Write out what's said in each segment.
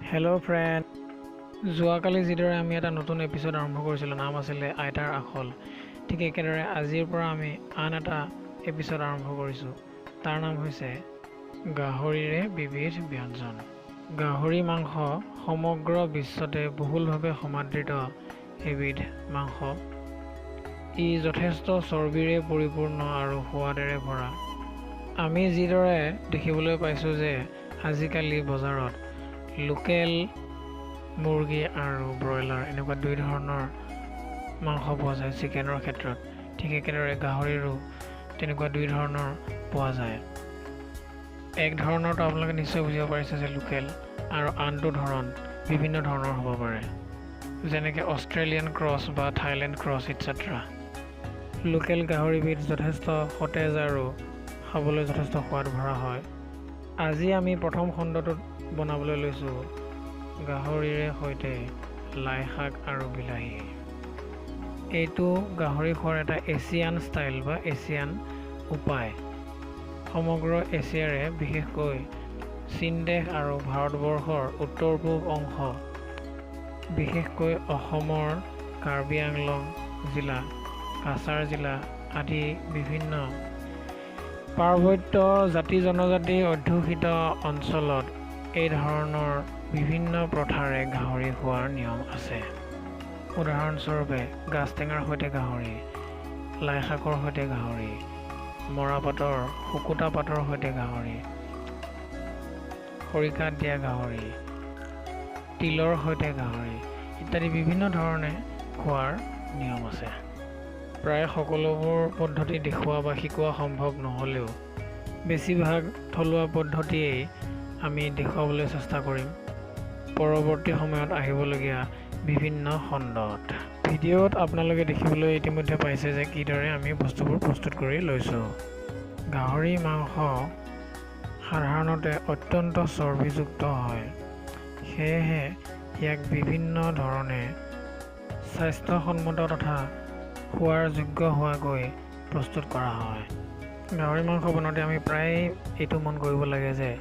Hello' friend, যোৱাকালি যিদৰে আমি এটা নতুন এপিছ'ড আৰম্ভ কৰিছিলোঁ, নাম আছিলে আইতাৰ আখল, ঠিক একেদৰে আজিৰ পৰা আমি আন এটা এপিছ'ড আৰম্ভ কৰিছোঁ। তাৰ নাম হৈছে গাহৰিৰে বিবিধ ব্যঞ্জন। গাহৰি মাংস সমগ্ৰ বিশ্বতে বহুলভাৱে সমাদৃত এবিধ মাংস। ই যথেষ্ট চৰ্বিৰে পৰিপূৰ্ণ আৰু সোৱাদেৰে ভৰা। আমি যিদৰে দেখিবলৈ পাইছোঁ যে আজিকালি বজাৰত লোকেল মুৰ্গী আৰু ব্ৰইলাৰ এনেকুৱা দুই ধৰণৰ মাংস পোৱা যায় চিকেনৰ ক্ষেত্ৰত, ঠিক একেদৰে গাহৰিৰো তেনেকুৱা দুই ধৰণৰ পোৱা যায়। এক ধৰণৰটো আপোনালোকে নিশ্চয় বুজিব পাৰিছে যে লোকেল, আৰু আনটো ধৰণ বিভিন্ন ধৰণৰ হ'ব পাৰে, যেনেকৈ অষ্ট্ৰেলিয়ান ক্ৰছ বা থাইলেণ্ড ক্ৰছ ইটচেট্ৰা। লোকেল গাহৰিবিধ যথেষ্ট সতেজ আৰু খাবলৈ যথেষ্ট সোৱাদ ভৰা হয়। আজি আমি প্ৰথম খণ্ডটোত বনাবলৈ লৈছোঁ গাহৰিৰে সৈতে লাই শাক আৰু বিলাহী। এইটো গাহৰি খোৱাৰ এটা এছিয়ান ষ্টাইল বা এছিয়ান উপায়। সমগ্ৰ এছিয়াৰে, বিশেষকৈ চীন দেশ আৰু ভাৰতবৰ্ষৰ উত্তৰ পূব অংশ, বিশেষকৈ অসমৰ কাৰ্বি আংলং জিলা, কাছাৰ জিলা আদি বিভিন্ন পাৰ্বত্য জাতি জনজাতি অধ্যুষিত অঞ্চলত এই ধৰণৰ বিভিন্ন প্ৰথাৰে গাহৰি খোৱাৰ নিয়ম আছে। উদাহৰণস্বৰূপে গাজ টেঙাৰ সৈতে গাহৰি, লাই শাকৰ সৈতে গাহৰি, মৰাপাটৰ শুকুতা পাতৰ সৈতে গাহৰি, খৰিকাত দিয়া গাহৰি, তিলৰ সৈতে গাহৰি ইত্যাদি বিভিন্ন ধৰণে খোৱাৰ নিয়ম আছে। প্ৰায় সকলোবোৰ পদ্ধতি দেখুওৱা বা শিকোৱা সম্ভৱ নহ'লেও বেছিভাগ থলুৱা পদ্ধতিয়েই আমি দেখুৱাবলৈ চেষ্টা কৰিম পৰৱৰ্তী সময়ত আহিবলগীয়া বিভিন্ন খণ্ডত। ভিডিঅ'ত আপোনালোকে দেখিবলৈ ইতিমধ্যে পাইছে যে কিদৰে আমি বস্তুবোৰ প্ৰস্তুত কৰি লৈছোঁ। গাহৰি মাংস সাধাৰণতে অত্যন্ত চৰ্বিযুক্ত হয়, সেয়েহে ইয়াক বিভিন্ন ধৰণে স্বাস্থ্যসন্মত তথা খোৱাৰ যোগ্য হোৱাকৈ প্ৰস্তুত কৰা হয়। গাহৰি মাংস বনাওঁতে আমি প্ৰায়ে এইটো মন কৰিব লাগে যে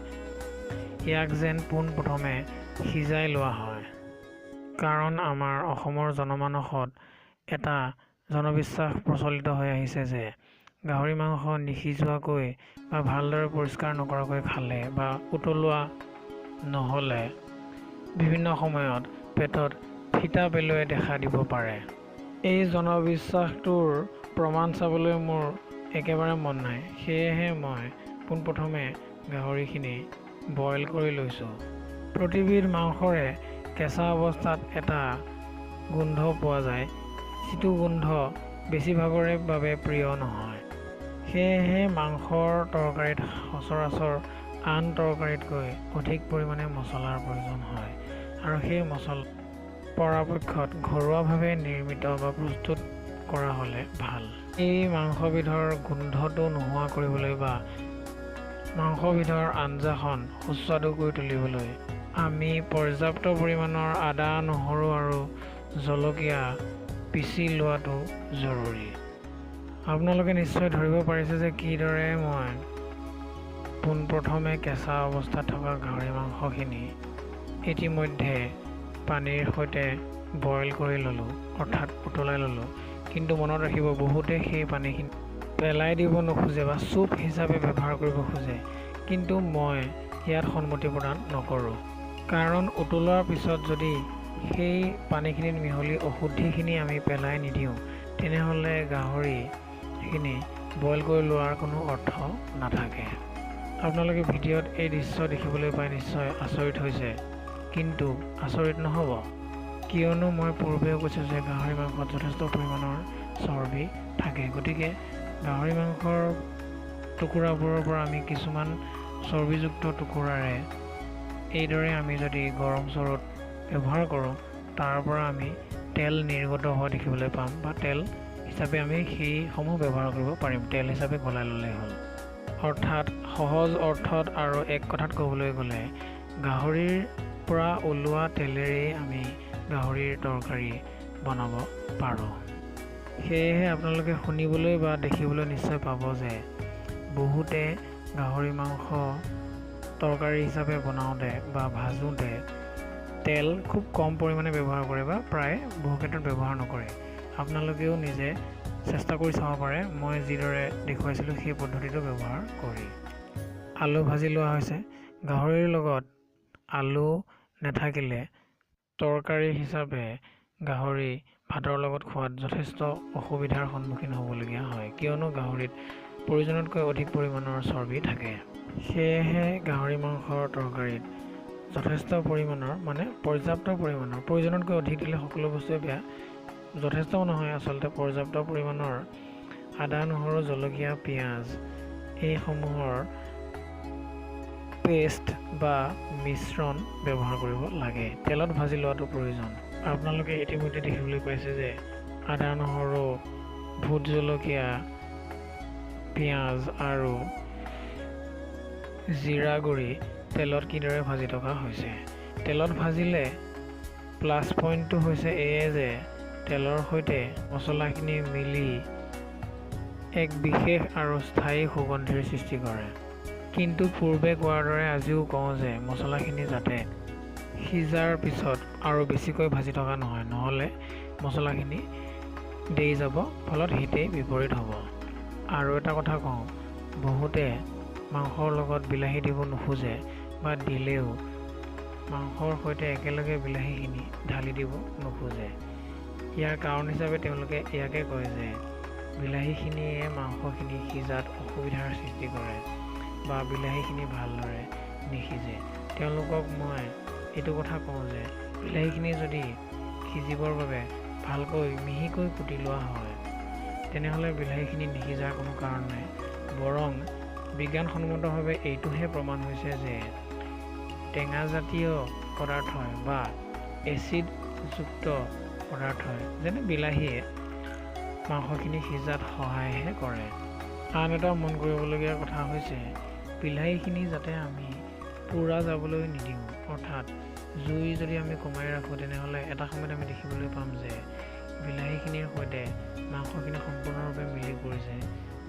ইয়াক যেন পোনপ্ৰথমে সিজাই লোৱা হয়, কাৰণ আমাৰ অসমৰ জনমানসত এটা জনবিশ্বাস প্ৰচলিত হৈ আহিছে যে গাহৰি মাংস নিসিজোৱাকৈ বা ভালদৰে পৰিষ্কাৰ নকৰাকৈ খালে বা উতলোৱা নহ'লে বিভিন্ন সময়ত পেটত ফিটা পেলুৱে দেখা দিব পাৰে। এই জনবিশ্বাসটোৰ প্ৰমাণ চাবলৈ মোৰ একেবাৰে মন নাই, সেয়েহে মই পোনপ্ৰথমে গাহৰিখিনি বইল কৰি লৈছোঁ। প্ৰতিবিধ মাংসৰে কেঁচা অৱস্থাত এটা গোন্ধ পোৱা যায়, যিটো গোন্ধ বেছিভাগৰে বাবে প্ৰিয় নহয়। সেয়েহে মাংসৰ তৰকাৰীত সচৰাচৰ আন তৰকাৰীতকৈ অধিক পৰিমাণে মছলাৰ প্ৰয়োজন হয়, আৰু সেই মছলা পৰাপক্ষত ঘৰুৱাভাৱে নিৰ্মিত বা প্ৰস্তুত কৰা হ'লে ভাল। এই মাংসবিধৰ গোন্ধটো নোহোৱা কৰিবলৈ বা মাংসবিধৰ আঞ্জাখন সুস্বাদু কৰি তুলিবলৈ আমি পৰ্যাপ্ত পৰিমাণৰ আদা, নহৰু আৰু জলকীয়া পিচি লোৱাটো জৰুৰী। আপোনালোকে নিশ্চয় ধৰিব পাৰিছে যে কিদৰে মই পোনপ্ৰথমে কেঁচা অৱস্থাত থকা গাহৰি মাংসখিনি ইতিমধ্যে পানীৰ সৈতে বইল কৰি ল'লোঁ, অৰ্থাৎ উতলাই ল'লোঁ। কিন্তু মনত ৰাখিব, বহুতে সেই পানীখিনি পেলাই দিব নোখোজে বা চুপ হিচাপে ব্যৱহাৰ কৰিব খোজে, কিন্তু মই ইয়াত সন্মতি প্ৰদান নকৰোঁ। কাৰণ উতলোৱাৰ পিছত যদি সেই পানীখিনিত মিহলি অশুদ্ধিখিনি আমি পেলাই নিদিওঁ, তেনেহ'লে গাহৰিখিনি বইল কৰি লোৱাৰ কোনো অৰ্থ নাথাকে। আপোনালোকে ভিডিঅ'ত এই দৃশ্য দেখিবলৈ পাই নিশ্চয় আচৰিত হৈছে, কিন্তু আচৰিত নহ'ব, কিয়নো মই পূৰ্বেও কৈছোঁ যে গাহৰি মাংসত যথেষ্ট পৰিমাণৰ চৰ্বি থাকে। গতিকে গাহৰি মাংসৰ টুকুৰাবোৰৰ পৰা আমি কিছুমান চৰ্বিযুক্ত টুকুৰাৰে এইদৰে আমি যদি গৰম চৰুত ব্যৱহাৰ কৰোঁ, তাৰ পৰা আমি তেল নিৰ্গত হোৱা দেখিবলৈ পাম বা তেল হিচাপে আমি সেইসমূহ ব্যৱহাৰ কৰিব পাৰিম। তেল হিচাপে গলাই ল'লেই হ'ল। অৰ্থাৎ সহজ অৰ্থত আৰু এক কথাত ক'বলৈ গ'লে গাহৰিৰ পৰা ওলোৱা তেলেৰেই আমি গাহৰিৰ তৰকাৰী বনাব পাৰোঁ। সেয়েহে আপোনালোকে শুনিবলৈ বা দেখিবলৈ নিশ্চয় পাব যে বহুতে গাহৰি মাংস তৰকাৰী হিচাপে বনাওঁতে বা ভাজোঁতে তেল খুব কম পৰিমাণে ব্যৱহাৰ কৰে বা প্ৰায় বহু ক্ষেত্ৰত ব্যৱহাৰ নকৰে। আপোনালোকেও নিজে চেষ্টা কৰি চাব পাৰে, মই যিদৰে দেখুৱাইছিলোঁ সেই পদ্ধতিটো ব্যৱহাৰ কৰি। আলু ভাজি লোৱা হৈছে। গাহৰিৰ লগত আলু নাথাকিলে তৰকাৰী হিচাপে গাহৰি ভাতৰ লগত খোৱাত যথেষ্ট অসুবিধাৰ সন্মুখীন হ'বলগীয়া হয়, কিয়নো গাহৰিত প্ৰয়োজনতকৈ অধিক পৰিমাণৰ চৰ্বি থাকে। সেয়েহে গাহৰি মাংসৰ তৰকাৰীত যথেষ্ট পৰিমাণৰ, মানে পৰ্যাপ্ত পৰিমাণৰ, প্ৰয়োজনতকৈ অধিক দিলে সকলো বস্তুৱে বেয়া, যথেষ্টও নহয় আচলতে, পৰ্যাপ্ত পৰিমাণৰ আদা, নহৰু, জলকীয়া, পিঁয়াজ এইসমূহৰ পেষ্ট বা মিশ্ৰণ ব্যৱহাৰ কৰিব লাগে। তেলত ভাজি লোৱাটো প্ৰয়োজন। আপোনালোকে ইতিমধ্যে দেখিবলৈ পাইছে যে আদা, নহৰু, ভোট জলকীয়া, পিঁয়াজ আৰু জিৰা গুড়ি তেলত কিদৰে ভাজি থকা হৈছে। তেলত ভাজিলে প্লাছ পইণ্টটো হৈছে এয়ে যে তেলৰ সৈতে মছলাখিনি মিলি এক বিশেষ আৰু স্থায়ী সুগন্ধিৰ সৃষ্টি কৰে। কিন্তু পূৰ্বে কোৱাৰ দৰে আজিও কওঁ যে মছলাখিনি যাতে সিজাৰ পিছত আৰু বেছিকৈ ভাজি থকা নহয়, নহ'লে মছলাখিনি দেই যাব, ফলত হিতেই বিপৰীত হ'ব। আৰু এটা কথা কওঁ, বহুতে মাংসৰ লগত বিলাহী দিব নোখোজে বা দিলেও মাংসৰ সৈতে একেলগে বিলাহীখিনি ঢালি দিব নোখোজে। ইয়াৰ কাৰণ হিচাপে তেওঁলোকে ইয়াকে কয় যে বিলাহীখিনিয়ে মাংসখিনি সিজাত অসুবিধাৰ সৃষ্টি কৰে বা বিলাহীখিনি ভালদৰে নিসিজে। তেওঁলোকক মই এইটো কথা কওঁ যে বিলাহীখিনি যদি সিজিবৰ বাবে ভালকৈ মিহিকৈ কুটি লোৱা হয়, তেনেহ'লে বিলাহীখিনি নিসিজাৰ কোনো কাৰণ নাই। বৰং বিজ্ঞানসন্মতভাৱে এইটোহে প্ৰমাণ হৈছে যে টেঙাজাতীয় পদাৰ্থই বা এচিডযুক্ত পদাৰ্থই, যেনে বিলাহীয়ে, মাংসখিনি সিজাত সহায়হে কৰে। আন এটা মন কৰিবলগীয়া কথা হৈছে বিলাহীখিনি যাতে আমি পোৰা যাবলৈ নিদিওঁ, অৰ্থাৎ জুই যদি আমি কমাই ৰাখোঁ তেনেহ'লে এটা সময়ত আমি দেখিবলৈ পাম যে বিলাহীখিনিৰ সৈতে মাংসখিনি সম্পূৰ্ণৰূপে মিলি পৰিছে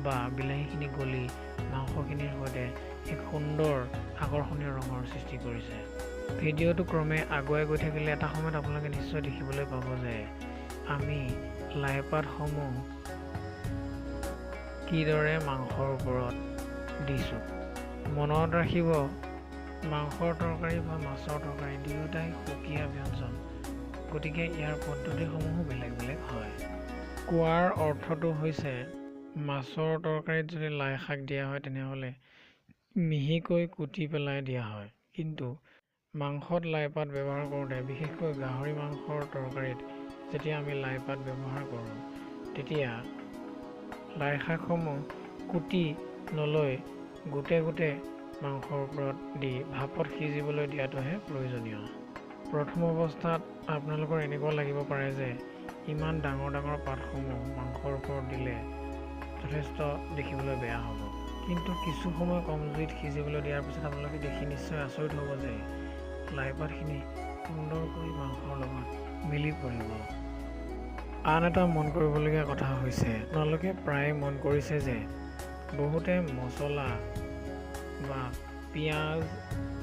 বা বিলাহীখিনি গলি মাংসখিনিৰ সৈতে এক সুন্দৰ আকৰ্ষণীয় ৰঙৰ সৃষ্টি কৰিছে। ভিডিঅ'টো ক্ৰমে আগুৱাই গৈ থাকিলে এটা সময়ত আপোনালোকে নিশ্চয় দেখিবলৈ পাব যে আমি লাইপাতসমূহ কিদৰে মাংসৰ ওপৰত দিছোঁ। মনত ৰাখিব, মাংসৰ তৰকাৰী বা মাছৰ তৰকাৰী দুয়োটাই সুকীয়া ব্যঞ্জন, গতিকে ইয়াৰ পদ্ধতিসমূহো বেলেগ বেলেগ হয়। কোৱাৰ অৰ্থটো হৈছে মাছৰ তৰকাৰীত যদি লাই শাক দিয়া হয় তেনেহ'লে মিহিকৈ কুটি পেলাই দিয়া হয়, কিন্তু মাংসত লাইপাত ব্যৱহাৰ কৰোঁতে, বিশেষকৈ গাহৰি মাংসৰ তৰকাৰীত যেতিয়া আমি লাইপাত ব্যৱহাৰ কৰোঁ তেতিয়া লাই শাকসমূহ কুটি নলৈ গোটে গোটে মাংসৰ ওপৰত দি ভাপত সিজিবলৈ দিয়াটোহে প্ৰয়োজনীয়। প্ৰথম অৱস্থাত আপোনালোকৰ এনেকুৱা লাগিব পাৰে যে ইমান ডাঙৰ ডাঙৰ পাতসমূহ মাংসৰ ওপৰত দিলে যথেষ্ট দেখিবলৈ বেয়া হ'ব, কিন্তু কিছু সময় কম জুইত সিজিবলৈ দিয়াৰ পিছত আপোনালোকে দেখি নিশ্চয় আচৰিত হ'ব যে লাইপাতখিনি সুন্দৰকৈ মাংসৰ লগত মিলি পৰিব। আন এটা মন কৰিবলগীয়া কথা হৈছে, আপোনালোকে প্ৰায়ে মন কৰিছে যে বহুতে মছলা বা পিঁয়াজ,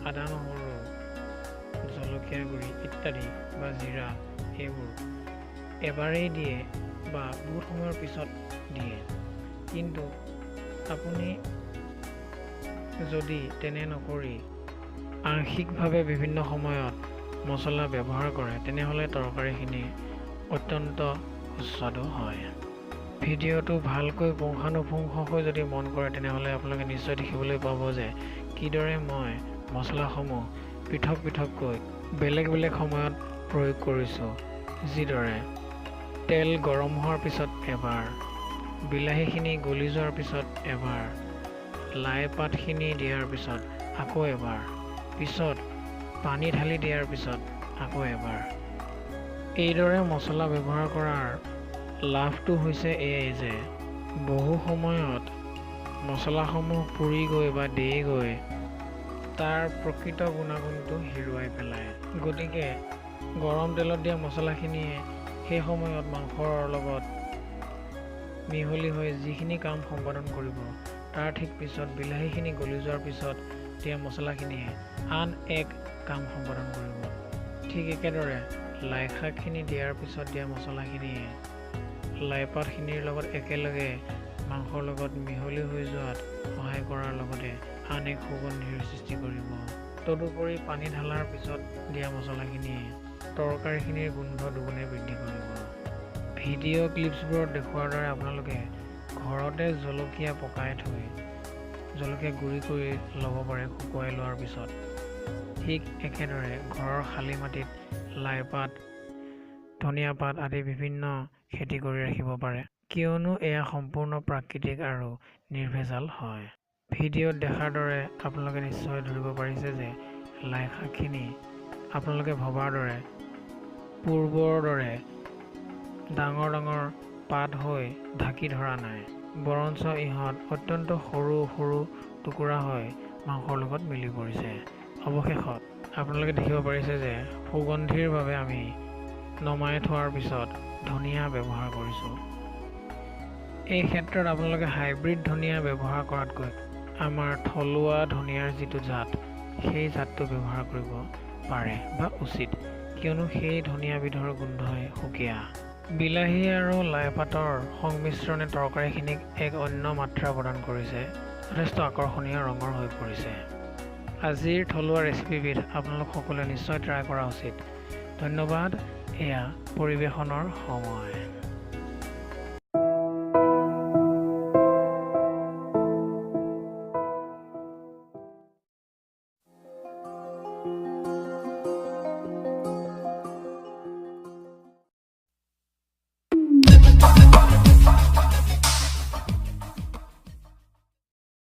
আদা, নহৰু, জলকীয়া গুড়ি ইত্যাদি বা জিৰা এইবোৰ এবাৰেই দিয়ে বা বহুত সময়ৰ পিছত দিয়ে, কিন্তু আপুনি যদি তেনে নকৰি আংশিকভাৱে বিভিন্ন সময়ত মছলা ব্যৱহাৰ কৰে তেনেহ'লে তৰকাৰীখিনি অত্যন্ত সুস্বাদু হয়। ভিডিঅ'টো ভালকৈ পুংখানুপুংখকৈ যদি মন কৰে তেনেহ'লে আপোনালোকে নিশ্চয় দেখিবলৈ পাব যে কিদৰে মই মছলাসমূহ পৃথক পৃথককৈ বেলেগ বেলেগ সময়ত প্ৰয়োগ কৰিছোঁ, যিদৰে তেল গৰম হোৱাৰ পিছত এবাৰ, বিলাহীখিনি গলি যোৱাৰ পিছত এবাৰ, লাই পাতখিনি দিয়াৰ পিছত আকৌ এবাৰ, পিছত পানী ঢালি দিয়াৰ পিছত আকৌ এবাৰ। এইদৰে মছলা ব্যৱহাৰ কৰাৰ লাভটো হৈছে এয়াই যে বহু সময়ত মছলাসমূহ পুৰি গৈ বা দেই গৈ তাৰ প্ৰকৃত গুণাগুণটো হেৰুৱাই পেলায়। গতিকে গৰম তেলত দিয়া মছলাখিনিয়ে সেই সময়ত মাংসৰ লগত মিহলি হৈ যিখিনি কাম সম্পাদন কৰিব, তাৰ ঠিক পিছত বিলাহীখিনি গলি যোৱাৰ পিছত দিয়া মছলাখিনিয়ে আন এক কাম সম্পাদন কৰিব। ঠিক একেদৰে লাই শাকখিনি দিয়াৰ পিছত দিয়া মছলাখিনিয়ে লাই পাতখিনিৰ লগত একেলগে মাংসৰ লগত মিহলি হৈ যোৱাত সহায় কৰাৰ লগতে আন এক সুগন্ধিৰ সৃষ্টি কৰিব। তদুপৰি পানী ঢালাৰ পিছত দিয়া মছলাখিনিয়ে তৰকাৰীখিনিৰ গোন্ধ দুগুণে বৃদ্ধি কৰিব। ভিডিঅ' ক্লিপছবোৰত দেখুওৱাৰ দৰে আপোনালোকে ঘৰতে জলকীয়া পকাই থৈ জলকীয়া গুড়ি কৰি ল'ব পাৰে শুকুৱাই লোৱাৰ পিছত। ঠিক একেদৰে ঘৰৰ শালি মাটিত লাই পাত, ধনিয়া পাত আদি বিভিন্ন খেতি কৰি ৰাখিব পাৰে, কিয়নো এয়া সম্পূৰ্ণ প্ৰাকৃতিক আৰু নিৰ্ভেজাল হয়। ভিডিঅ'ত দেখাৰ দৰে আপোনালোকে নিশ্চয় ধৰিব পাৰিছে যে লাই শাকখিনি আপোনালোকে ভবাৰ দৰে পূৰ্বৰ দৰে ডাঙৰ ডাঙৰ পাত হৈ ঢাকি ধৰা নাই, বৰঞ্চ ইহঁত অত্যন্ত সৰু সৰু টুকুৰা হৈ মাংসৰ লগত মিলি পৰিছে। অৱশেষত আপোনালোকে দেখিব পাৰিছে যে সুগন্ধিৰ বাবে আমি নমাই থোৱাৰ পিছত ধনিয়া ব্যৱহাৰ কৰিছোঁ। এই ক্ষেত্ৰত আপোনালোকে হাইব্ৰিড ধনিয়া ব্যৱহাৰ কৰাতকৈ আমাৰ থলুৱা ধনিয়াৰ যিটো জাত, সেই জাতটো ব্যৱহাৰ কৰিব পাৰে বা উচিত, কিয়নো সেই ধনিয়াবিধৰ গোন্ধই সুকীয়া। বিলাহী আৰু লাই পাতৰ সংমিশ্ৰণে তৰকাৰীখিনিক এক অন্য মাত্ৰা প্ৰদান কৰিছে, যথেষ্ট আকৰ্ষণীয় ৰঙৰ হৈ পৰিছে। আজিৰ থলুৱা ৰেচিপিবিধ আপোনালোক সকলোৱে নিশ্চয় ট্ৰাই কৰা উচিত। ধন্যবাদ। এয়া পৰিৱেশনৰ সময়।